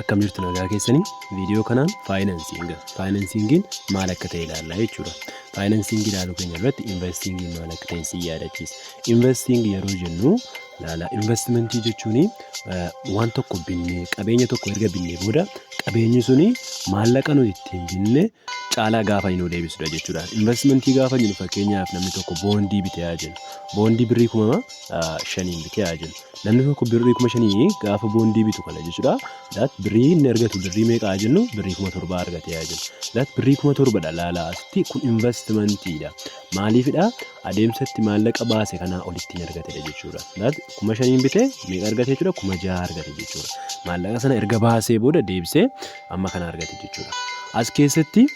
Akkam jirtu, nagaa keessanii? Viidiyoo kanaan financing financingiin maal akka ta'e ilaallaa jechuudha. Financing ilaaluu keenya irratti investingiin maal akka ta'e si yaadachiisa. Investing yeroo jennu, ilaala, investmentii jechuun waan tokko binnee, qabeenya tokko erga binnee booda qabeenyi suni maallaqa nuti ittiin binne caalaa gaafa inni nu deebisudha jechuudha. Investmentii gaafa jennu, fakkeenyaaf namni tokko boondii bitee haa jennu. Boondii birrii 5,000n bitee haa jennu. Namni tokko birrii 5,000 gaafa boondii bitu kana jechuudha. That birrii inni argatu birrii meeqa haa jennu? Birrii 7,000 argatee haa jennu. That birrii 7,000dha. Laala, asitti kun investmentiidha. Maaliifidha? Adeemsa itti maallaqa baase kanaa olitti hin argatedha jechuudha. That 5,000n bitee meeqa argate jechuudha? 6,000 argate jechuudha. Maallaqa sana erga baasee booda deebisee amma kana argate jechuudha. As keessatti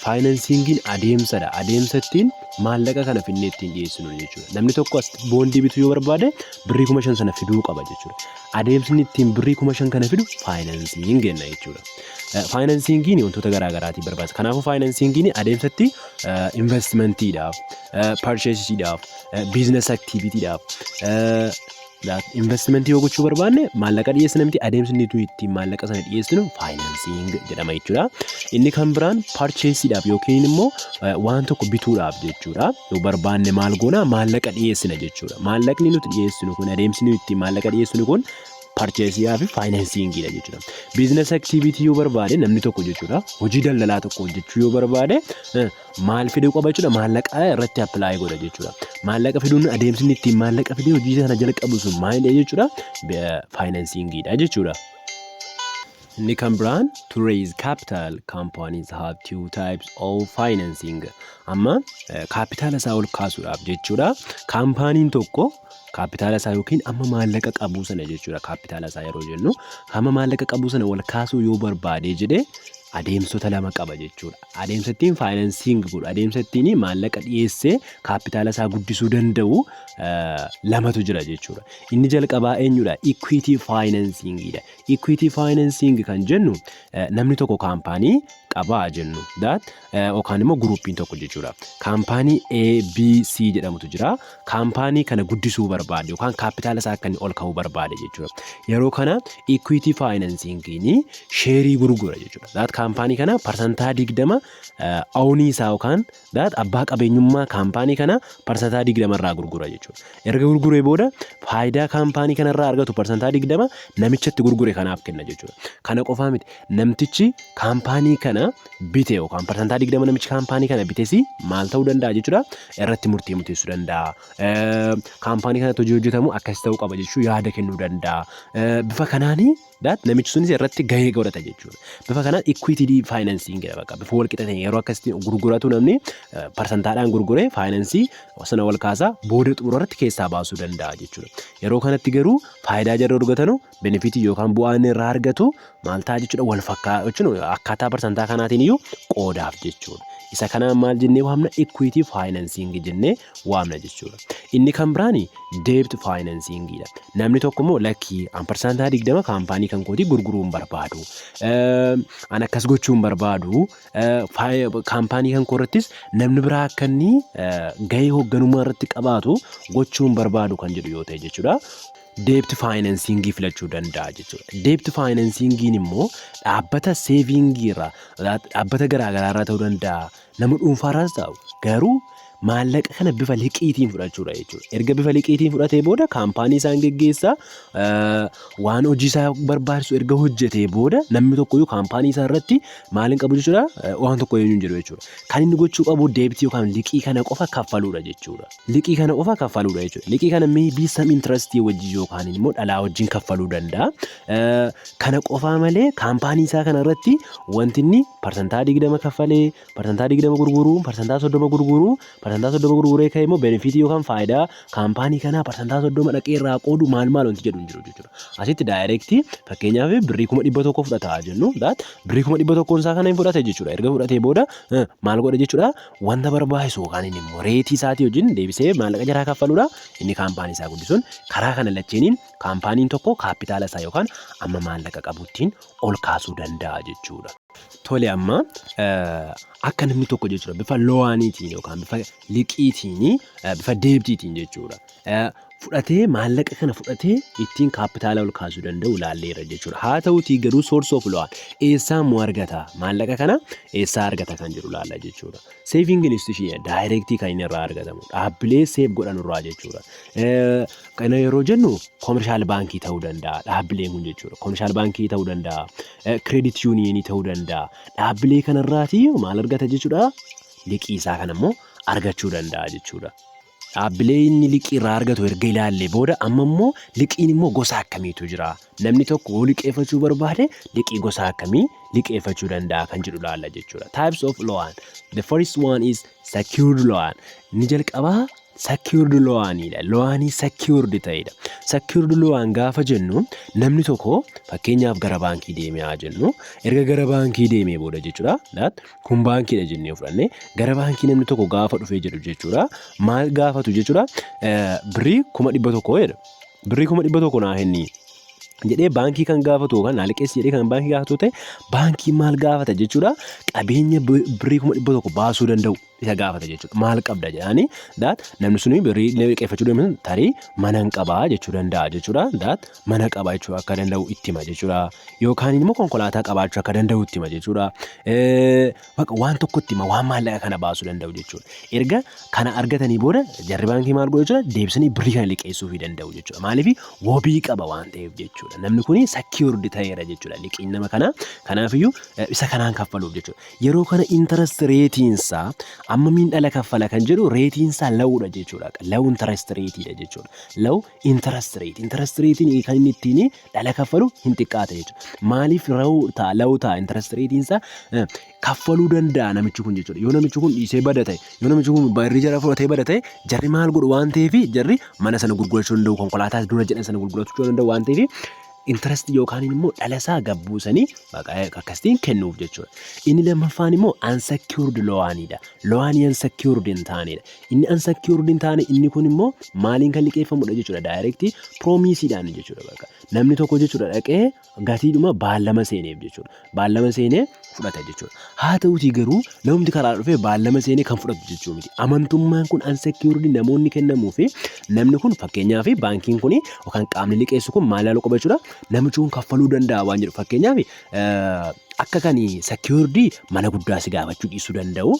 financingiin adeemsadha. Adeemsa ittiin maallaqa kana finnee ittiin dhiyeessinu jechuudha. Namni tokko as boondii bituu yoo barbaade birrii 5,000 sana fiduu qaba jechuudha. Adeemsni ittiin birrii 5,000 kana fidu financing jenna jechuudha. Financingiin wantoota garaa garaatiin barbaachisa. Kanaafuu financingiin adeemsa itti investmentiidhaaf, purchaseiidhaaf, business activitydhaaf, investmentii yoo gochuu barbaanne maallaqa dhiyeessina miti, adeemsi inni ittiin maallaqa sana dhiyeessinu financing jedhama jechuudha. Inni kan biraan purchaseiidhaaf yookiin immoo waan tokko bituudhaaf jechuudha. Yoo barbaanne maal goona? Maallaqa dhiyeessina jechuudha. Maallaqni nuti dhiyeessinu kun, adeemsi nuti ittiin maallaqa dhiyeessinu kun purchaseiidhaa fi financingiidha jechuudha. Business activity yoo barbaade namni tokko jechuudha, hojii daldalaa tokko hojjechuu yoo barbaade maal fiduu qaba jechuudha? Maallaqa irratti apply godha jechuudha. Maallaqa fiduun, adeemsi inni ittiin maallaqa fidee hojii sana jalqabu sun maalidha jechuudha? Financingiidha jechuudha. Inni kan biraan, to raise capital, companies have two types of financing. Amma kaapitaala isaa ol kaasuudhaaf jechuudha. Kaampaaniin tokko kaapitaala isaa yookiin amma maallaqa qabuu sana jechuudha. Kaapitaala isaa yeroo jennu, hamma maallaqa qabuu sana ol kaasuu yoo barbaade jedhee adeemsota lama qaba jechuudha. Adeemsa ittiin financing godhu, adeemsa ittiin maallaqa dhiyeessee kaapitaala isaa guddisuu danda'u lamatu jira jechuudha. Inni jalqabaa eenyudha? Equity financingidha. Equity financing kan jennu, namni tokko kaampaanii qabaa jennu yookaan immoo groupiin tokko jechuudha. Kaampaanii ABC jedhamutu jira. Kaampaanii kana guddisuu barbaade yookaan kaapitaala isaa akka inni ol ka'uu barbaade jechuudha. Yeroo kana equity financingiin shareii gurgura jechuudha. That kaampaanii kana 20% ownii isaa yookaan that abbaa qabeenyummaa kaampaanii kana 20% irraa gurgura jechuudha. Erga gurguree booda faayidaa kaampaanii kanarraa argatu 20% namichatti gurgure kanaaf kenna jechuudha. Kana qofaa miti, namtichi kaampaanii kana bite yookaan 20% namichi kaampaanii kana bites maal ta'uu danda'a jechuudha? Irratti murtii murteessuu danda'a. Kaampaanii kanatti hojii hojjetamu akkas ta'uu qaba jechuu yaada kennuu danda'a. Bifa kanaanii that namichi sunis irratti gahee godhata jechuudha. Bifa kanaan equity financing jedha bakka bifa wal qixa ta'e yeroo akkasitti gurguratu, namni parsantaadhaan gurguree financeii sana wal kaasaa booda xumura irratti keessaa baasuu danda'a jechuudha. Yeroo kanatti garuu faayidaa jarri argatanu, benefitii yookaan bu'aa inni irraa argatu maal ta'a jechuudha? Wal fakkaa jechuun akkaataa parsantaa kanaatiin iyyuu qoodaaf jechuudha. Isa kanaan maal jennee waamna? Equity financing jennee waamna jechuudha. Inni kan biraani debt financingidha. Namni tokko immoo, "Lakkii, an 20% kaampaanii kan kootii gurguruu hin barbaadu. An akkas gochuu hin barbaadu. Kaampaanii kan koo irrattis namni biraa akka inni gahee hoogganummaa irratti qabaatu gochuu hin barbaadu" kan jedhu yoo ta'e jechuudha. Debt financingii filachuu danda'a jechuudha. Debt financingiin immoo dhaabbata savingii irraa, dhaabbata garaagaraa irraa ta'uu danda'a. Nama dhuunfaarraas ta'u, garuu maallaqa kana bifa liqiitiin fudhachuudha jechuudha. Erga bifa liqiitiin fudhatee booda kaampaanii isaan geggeessaa, waan hojii isaa barbaachisu erga hojjetee booda namni tokkoyyuu kaampaanii isaa irratti maal hin qabu jechuudha? Waan tokko eenyu hin jedhu jechuudha. Kan inni gochuu qabu debtii yookaan liqii kana qofa kaffaluudha jechuudha. Liqii kana qofa kaffaluudha jechuudha. Liqii kana maybe some interest wajjin yookaan immoo dhalaa wajjin kaffaluu danda'a. Kana qofaa malee kaampaanii isaa kana irratti wanti inni 20% kaffalee, 20% gurguruu, 30% gurguruu, 30% gurguree ka'e immoo benefitii yookaan faayidaa kaampaanii kanaa 30% dhaqee irraa qoodu maal maal wanti jedhu hin jiru jechuudha. Asitti directii fakkeenyaaf birrii 100,000 fudhata jennu, that birrii 100,000 isaa kana hin fudhate jechuudha. Erga fudhatee booda maal godha jechuudha? Wanta barbaachisu yookaan inni immoo rateii isaatii wajjin deebisee maallaqa jaraa kaffaluudha. Inni kaampaanii isaa guddisuun karaa kana lacheeniin kaampaaniin tokko kaapitaala isaa yookaan amma maallaqa qabuttiin ol kaasuu danda'a jechuudha. Tole, amma akka namni tokko jechuudha bifa loaniitiin yookaan bifa liqiitiin, bifa debtiitiin jechuudha. Fudhatee, maallaqa kana fudhatee ittiin kaapitaala ol kaasuu danda'u ilaalleerra jechuudha. Haa ta'utii garuu source of loan eessaa immoo argata, maallaqa kana eessaa argata kan jedhu ilaalla jechuudha. Saving institution directly kan inni irraa argatamu dhaabbilee save godhan irraa jechuudha. Kana yeroo jennu commercial baankii ta'uu danda'a dhaabbileen kun jechuudha. Commercial baankii ta'uu danda'a, credit unionii ta'uu danda'a. Dhaabbilee kanarraatii maal argata jechuudha? Liqii isaa kana immoo argachuu danda'a jechuudha. Dhaabbilee inni liqii irraa argatu erga ilaallee booda, amma immoo liqiin immoo gosa akkamiitu jira? Namni tokko yoo liqeeffachuu barbaade liqii gosa akkamii liqeeffachuu danda'a kan jedhu ilaalla jechuudha. Types of loan. The first one is secured loan. Inni jalqabaa secured loanidha. Loanii secured ta'edha. Secured loan gaafa jennu, namni tokko fakkeenyaaf gara baankii deemee haa jennu. Erga gara baankii deemee booda jechuudha. Kun baankiidha jennee fudhanne, gara baankii namni tokko gaafa dhufee jedhu jechuudha. Maal gaafatu jechuudha? Birrii 100,000 jedha. Birrii 100,000 naa kenni jedhee baankii kan gaafatu yookaan naa liqeessi jedhee kan baankii gaafatu ta'e, baankii maal gaafata jechuudha? Qabeenya birrii 100,000 baasuu danda'u isa gaafata jechuudha. Maal qabda jedhanii that namni suni birrii liqeeffachuu deemu tarii mana hin qabaa jechuu danda'a jechuudha. That mana qabaa jechuu akka danda'u itti hima jechuudha. Yookaan immoo konkolaataa qabaachuu akka danda'u itti hima jechuudha. Waan tokko itti hima, waan maallaqa kana baasuu danda'u jechuudha. Erga kana argatanii booda jarri baankii maal godhu jechuudha? Deebisanii birrii kana liqeessuufii danda'u jechuudha. Maaliif? Wabii qaba waan ta'eef jechuudha. Namni kuni secured ta'eera jechuudha liqiin nama kanaa. Kanaafiyyuu isa kanaan kaffaluuf jechuudha. Yeroo kana interest rateiinsaa ammamiin dhala kaffala kan jedhu, rateiinsaa lowdha jechuudha. Low interest rateiidha jechuudha. Low interest rate. Interest rateiin kan inni ittiin dhala kaffalu hin xiqqaata jechuudha. Maaliif low ta'a? Low ta'a interest rateiinsaa, kaffaluu danda'a namichi kun jechuudha. Yoo namichi kun dhiisee bada ta'e, yoo namichi kun birrii jara fudhatee bada ta'e, jarri maal godhu waan ta'eef, jarri mana sana gurgurachuu danda'u, konkolaataa dura jedhan sana gurgurachuu danda'u waan ta'eef, interest yookaan immoo dhala isaa gabbuusanii akkasitiin kennuuf jechuudha. Inni lammaffaan immoo unsecured loanidha. Loanii unsecured hin taanedha. Inni unsecured hin taane inni kun immoo maaliin kan liqeeffamudha jechuudha? Direct promiseiidhaan jechuudha. Bakka namni tokko jechuudha dhaqee gatiidhuma baallama seeneef jechuudha. Baallama seenee fudhata jechuudha. Haa ta'utii garuu namni karaa dhufee baallama seenee kan fudhatu jechuu miti. Amantummaan kun unsecured namoonni kennamuu fi namni kun, fakkeenyaaf baankiin kun yookaan qaamni liqeessu kun maal ilaaluu qaba jechuudha? Namichi kun kaffaluu danda'a waan jedhu. Fakkeenyaaf akka kan secured mana guddaa si gaafachuu dhiisuu danda'u,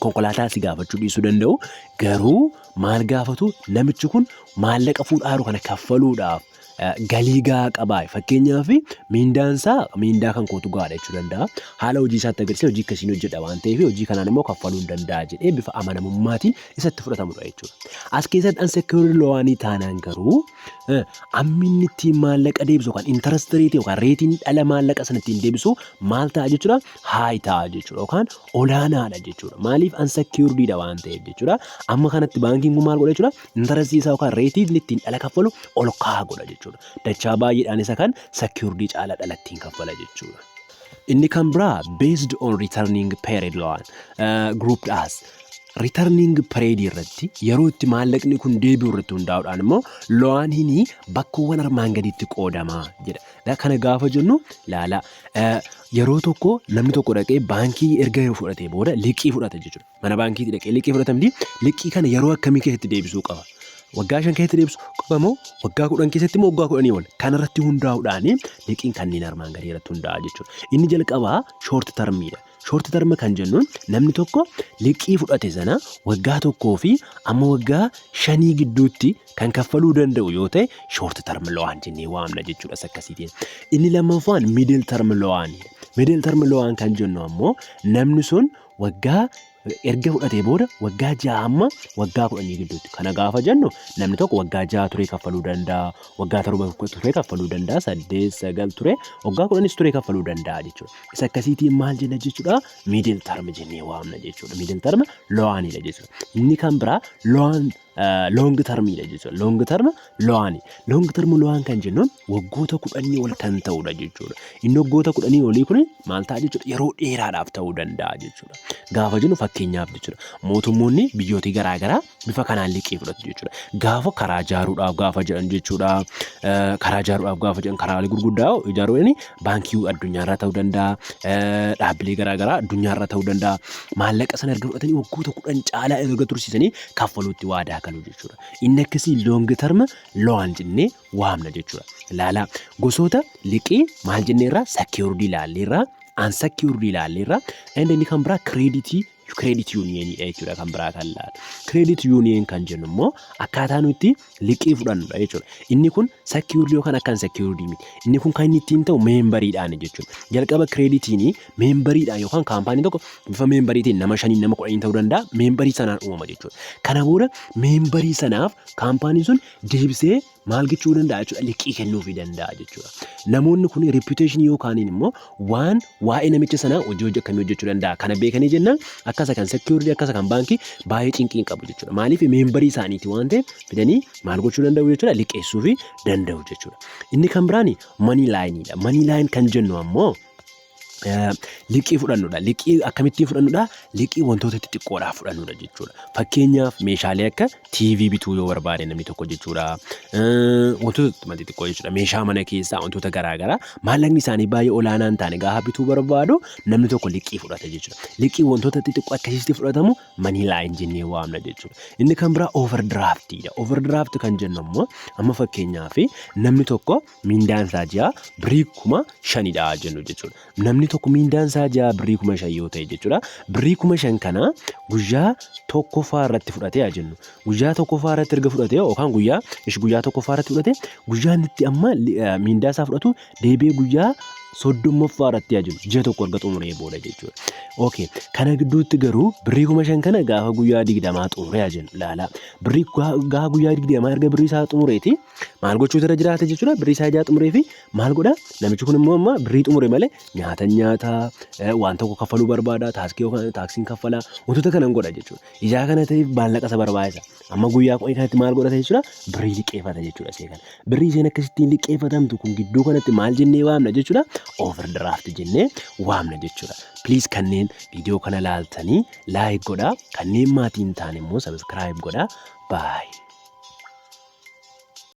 konkolaataa si gaafachuu dhiisuu danda'u, garuu maal gaafatu? Namichi kun maallaqa fuudhaaru kana kaffaluudhaaf galii gahaa qabaa. Fakkeenyaaf miindaan isaa miindaa kan kootu gahaadha jechuu danda'a. Haala hojii isaatti agarsiisa, hojii akkasiin hojjedha waan ta'eef hojii kanaan immoo kaffaluu hin danda'a jedhee bifa amanamummaatiin isatti fudhatamudha jechuudha. As keessatti unsecured loanii taanaan garuu ammi inni ittiin maallaqa deebisu yookaan interest rate yookaan rateiin dhala maallaqa sana ittiin deebisu maal ta'a jechuudha? High ta'a jechuudha yookaan olaanaadha jechuudha. Maaliif? Unsecuredidha waan ta'eef jechuudha. Amma kanatti baankiin kun maal godha jechuudha? Interest isaa yookaan rateii inni ittiin dhala kaffalu ol ka'aa godha jechuudha. Dachaa baay'eedhaan isa kan secured caala dhala ittiin kaffala jechuudha. Inni kan biraa based on returning period loan grouped as returning period irratti, yeroo itti maallaqni kun deebi'u irratti hundaa'uudhaan immoo loaniin bakkoowwan armaan gaditti qoodamaa jedha. Kana gaafa jennu, laala, yeroo tokko namni tokko dhaqee baankii erga fudhatee booda liqii fudhata jechuudha. Mana baankiitti dhaqee liqii fudhata miti, liqii kana yeroo akkamii keessatti deebisuu qaba? Waggaa 5 keessatti deebisuu qaba moo waggaa 10 keessatti moo waggaa 10 ol? Kanarratti hundaa'uudhaan liqiin kanneen armaan gadii irratti hundaa'a jechuudha. Inni jalqabaa short termiidha. Short term kan jennuun namni tokko liqii fudhate sana waggaa 1 fi amma waggaa 5 gidduutti kan kaffaluu danda'u yoo ta'e, short term loan jennee waamna jechuudha akkasiitiin. Inni lammaffaan middle term loanidha. Middle term loan kan jennu ammoo namni sun waggaa erga fudhatee booda waggaa 6 amma waggaa 10 gidduutti. Kana gaafa jennu namni tokko waggaa 6 turee kaffaluu danda'a, waggaa 7 turee kaffaluu danda'a, 8, 9 turee, waggaa 10s turee kaffaluu danda'a jechuudha. Isa akkasiitiin maal jenna jechuudha? Middle term jennee waamna jechuudha. Middle term loanidha jechuudha. Inni kan biraa loan long termiidha jechuudha. Long term loanii. Long term loan kan jennuun waggoota 10 ol kan ta'udha jechuudha. Inni waggoota 10 olii kun maal ta'a jechuudha? Yeroo dheeraadhaaf ta'uu danda'a jechuudha. Gaafa jennu fakkeenyaaf jechuudha. Mootummoonni biyyootii garaagaraa bifa kanaan liqii fudhatu jechuudha. Gaafa karaa ijaaruudhaaf gaafa jedhan jechuudha. Karaa ijaaruudhaaf gaafa jedhan, karaalee gurguddaa ijaaruudhaan baankii addunyaarraa ta'uu danda'a. Dhaabbilee garaagaraa addunyaarraa ta'uu danda'a. Maallaqa sana erga fudhatanii waggoota 10 caalaa erga tursiisanii kaffaluutti waadaa galu jechuudha. Inni akkasii long term loan jennee waamna jechuudha. Ilaalaa, gosoota liqii maal jenneerraa? Secured ilaalleerraa, unsecured ilaalleerraa, inni kan biraa credit unionidha jechuudha kan biraa kan ilaalu. Credit union kan jennu immoo akkaataa nuti liqii fudhannudha jechuudha. Inni kun secured yookaan akka unsecured miti. Inni kun kan inni ittiin ta'u memberiidhaan jechuudha. Jalqaba creditiin memberiidhaan yookaan kaampaanii tokko bifa memberiitiin nama shaniin, nama 10n ta'uu danda'a, memberii sanaan uumama jechuudha. Kana booda memberii sanaaf kaampaaniin sun deebisee maal gochuu danda'a jechuudha? Liqii kennuufii danda'a jechuudha. Namoonni kun reputation yookaan immoo waan waa'ee namicha sanaa hojii akkamii hojjechuu danda'a kana beekanii jennaan, akkasa kan secured, akkasa kan baankii baay'ee cinqii hin qabu jechuudha. Maaliif? Memberii isaaniiti waan ta'eef fidanii maal gochuu danda'u jechuudha? Liqeessuufii danda'u jechuudha. Inni kan biraan money lineiidha. Money line kan jennu ammoo liqii fudhannudha. Liqii akkamittiin fudhannudha? Liqii wantoota xixiqqoodhaaf fudhannudha jechuudha. Fakkeenyaaf, meeshaalee akka TV bituu yoo barbaade namni tokko jechuudha. Wantoota xixiqqoo jechuudha. Meeshaa mana keessaa, wantoota garaa garaa maallaqni isaanii baay'ee olaanaa hin taane gaafa bituu barbaadu namni tokko liqii fudhata jechuudha. Liqii wantoota xixiqqoo akkasitti fudhatamu money line jennee waamna jechuudha. Inni kan biraa overdraftiidha. Overdraft kan jennu ammoo amma fakkeenyaaf namni tokko miindaan isaa ji'a birrii 5,000dha jennu jechuudha. Namni tokko miindaan isaa ji'a birrii 5,000 yoo ta'e jechuudha. Birrii 5,000 kana guyyaa tokkoffaa irratti fudhatee haa jennu. Guyyaa tokkoffaa irratti erga fudhatee yookaan guyyaa tokkoffaa irratti fudhatee, guyyaa inni itti amma miindaa isaa fudhatu deebi'ee guyyaa 30ffaa irratti haa jennu, ji'a tokko erga xumuree booda jechuudha. Okay. Kana gidduutti garuu birrii 5,000 kana gaafa guyyaa 20 xumuree haa jennu, ilaala. Birrii gaafa guyyaa 20 erga birrii isaa xumureeti maal gochuutu irra jiraata jechuudha? Birrii isaa ijaa xumuree fi maal godha? Namichi kun immoo amma birrii xumure malee nyaata nyaataa, waan tokko kaffaluu barbaada, taaksii yookaan taaksiin kaffalaa, wantoota kanan godha jechuudha. Ijaa kana ta'eef maallaqa isa barbaachisa. Amma guyyaa 10 kanatti maal godhata jechuudha? Birrii liqeeffata jechuudha isee kana. Birrii isheen akkasittiin liqeeffatamtu kun gidduu kanatti maal jennee waamna jechuudha? Overdraft jennee waamna jechuudha. Please, kanneen viidiyoo kana laaltanii like godhaa. Kanneen maatii hin taane immoo subscribe godhaa. Bye.